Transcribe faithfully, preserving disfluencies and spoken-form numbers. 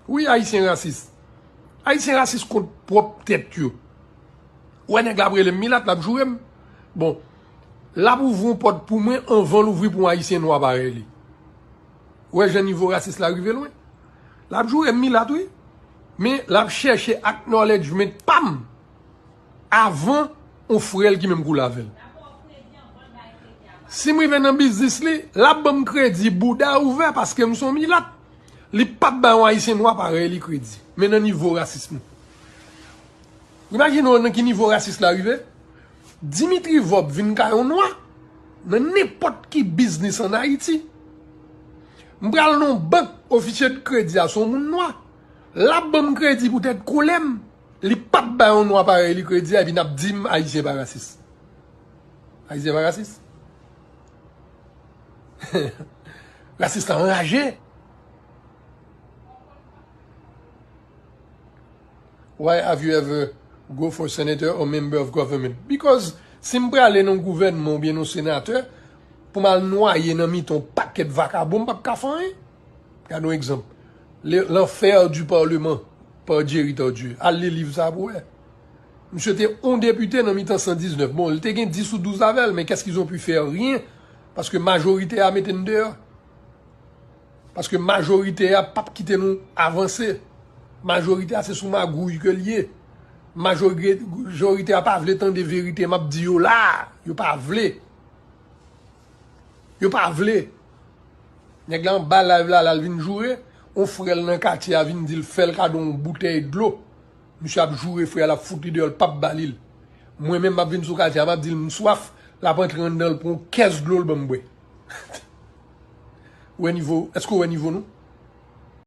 Wi, Ayisyen rasis. Ayisyen rasis kont pwòp tèt yo. Ou wè nèg la ap rele m milat, l ap joure m. Bon, l ap ouvri yon pòt pou mwen anvan l ouvri pou yon Ayisyen nwa parèy li. Ou wè jan nivo rasis la rive lwen? L ap joure m milat, wi. Men l ap chèche acknowledgement pa m avan yon frè l ki menm koulè avè l. Si m rive nan biznis li, l ap ban m kredi bouda ouvè paske m se yon milat. Li p ap bay yon Ayisyen nwa parèy li kredi. Men nan nivo rasis nou. Imajine w nan ki nivo rasis la rive. Dimitri Vorbe vin ka yon nwa nan nenpòt ki biznis ann Ayiti. M pral nan yon bank, ofisye de kredi a se yon moun nwa. L ap ban m kredi poutèt koulè m. Li p ap bay yon nwa parèy li kredi a, epi n ap di m Ayisyen pa rasis. Ayisyen pa rasis. Rasis la anraje. Why have you ever go for senator or member of government? Because si m prale nan gouvènman oubyen nan senatè, pou m al nwaye nan mitan yon pakèt vakabon, m p ap ka fè anyen. Gade yon egzanp. Le- L'enfer du Parlement pa Jerry Tardieu. Al li liv sa pou wè. Misye te yon depite nan mitan san diznèf. Bon, li te gen dis ou douz avè l, men qu'est-ce qu'ils ont pu faire? Rien. Paske majorite a mete n deyò. Paske majorite a p ap kite nou avanse. Majorite a se sou magouy ke l ye. Majori- Majorite a pa vle tande verite m ap di yo la. Yo pa vle. Yo pa vle. Nèg la anba live la, l al vin joure. On frè l nan katye a vin di l fè l kado yon boutèy dlo. Misye ap joure frè a, l ap fout li deyò, l p ap ba li l. Mwen menm, m ap vin sou katye a, m ap di l m swaf, l ap antre anndan, l pran yon kès dlo, l ban m bwè. Ou wè nivo, èske w wè nivo nou?